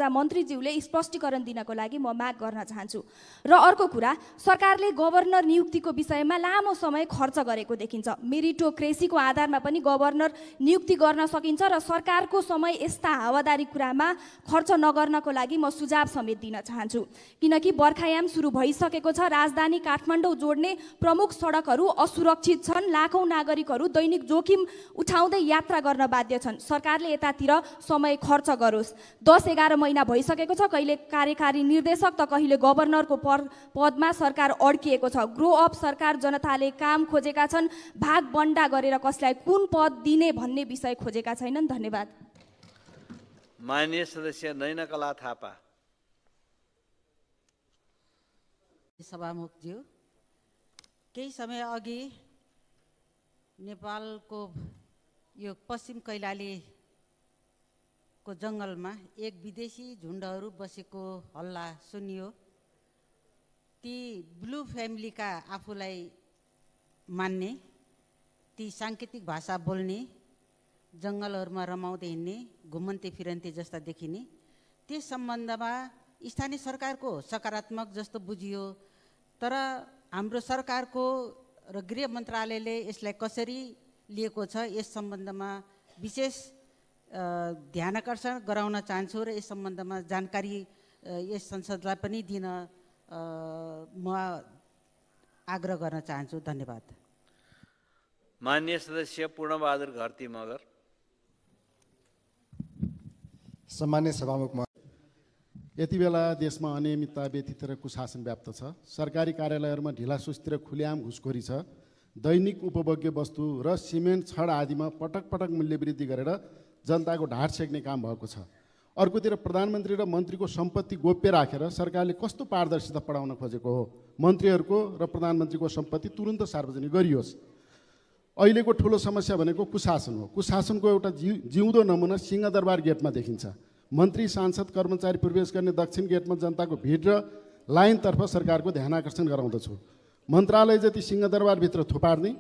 मन्त्रीज्यूले स्पष्टीकरण दिनको लागि म माग गर्न चाहन्छु। र अर्को कुरा, सरकारले गभर्नर नियुक्तिको विषयमा लामो समय खर्च गरेको देखिन्छ। मेरिटोक्रेसीको आधारमा पनि गभर्नर नियुक्ति गर्न सकिन्छ र सरकारको समय यस्ता हावादारी कुरामा खर्च नगर्नको लागि म सुझाव समेत दिन चाहन्छु। किनकि बर्खायाम सुरु भइसकेको छ, राजधानी काठमाडौँ जोड्ने प्रमुख सडकहरू असुरक्षित छन्, लाखौं नागरिकहरू दैनिक जोखिम उठाउँदै यात्रा गर्न बाध्य छन्। सरकारले यतातिर समय खर्च गरोस्। 10-11 महिना भइसकेको छ, कहिले कार्यकारी निर्देशक त कहिले गभर्नरको पदमा सरकार अड्किएको छ। ग्रो अप सरकार, जनताले काम खोजेका छन्, भाग बन्डा गरेर कसलाई कुन पद दिने भन्ने विषय खोजेका छैनन्। धन्यवाद। माननीय सदस्य नयनाकला थापा। सभामुखज्यू, केही समय अघि नेपालको यो पश्चिम कैलाली को जङ्गलमा एक विदेशी झुण्डहरू बसेको हल्ला सुनियो। ती ब्लू फ्यामिलीका आफूलाई मान्ने, ती साङ्केतिक भाषा बोल्ने, जङ्गलहरूमा रमाउँदै हिँड्ने, घुमन्ते फिरन्ते जस्ता देखिने, त्यस सम्बन्धमा स्थानीय सरकारको सकारात्मक जस्तो बुझियो। तर हाम्रो सरकारको र गृह मन्त्रालयले यसलाई कसरी लिएको छ यस सम्बन्धमा विशेष ध्यानकर्षण गराउन चाहन्छु र यस सम्बन्धमा जानकारी यस संसदलाई पनि दिन म आग्रह गर्न चाहन्छु। धन्यवाद। माननीय सदस्य पूर्णबहादुर घरती मगर। सम्मान्य सभामुख, यति बेला देशमा अनियमितता, व्यथित र कुशासन व्याप्त छ। सरकारी कार्यालयहरूमा ढिलासुस्ती र खुलेआम घुसखोरी छ। दैनिक उपभोग्य वस्तु र सिमेन्ट, छड आदिमा पटक पटक मूल्य वृद्धि गरेर जनताको ढाड सेक्ने काम भएको छ। अर्कोतिर प्रधानमन्त्री र मन्त्रीको सम्पत्ति गोप्य राखेर सरकारले कस्तो पारदर्शिता बढाउन खोजेको हो? मन्त्रीहरूको र प्रधानमन्त्रीको सम्पत्ति तुरुन्त सार्वजनिक गरियोस्। अहिलेको ठुलो समस्या भनेको कुशासन हो। कुशासनको एउटा जिउँदो नमुना सिंहदरबार गेटमा देखिन्छ। मन्त्री, सांसद, कर्मचारी प्रवेश गर्ने दक्षिण गेटमा जनताको भिड र लाइनतर्फ सरकारको ध्यान आकर्षण गराउँदछु। मन्त्रालय जति सिंहदरबारभित्र थुपार्ने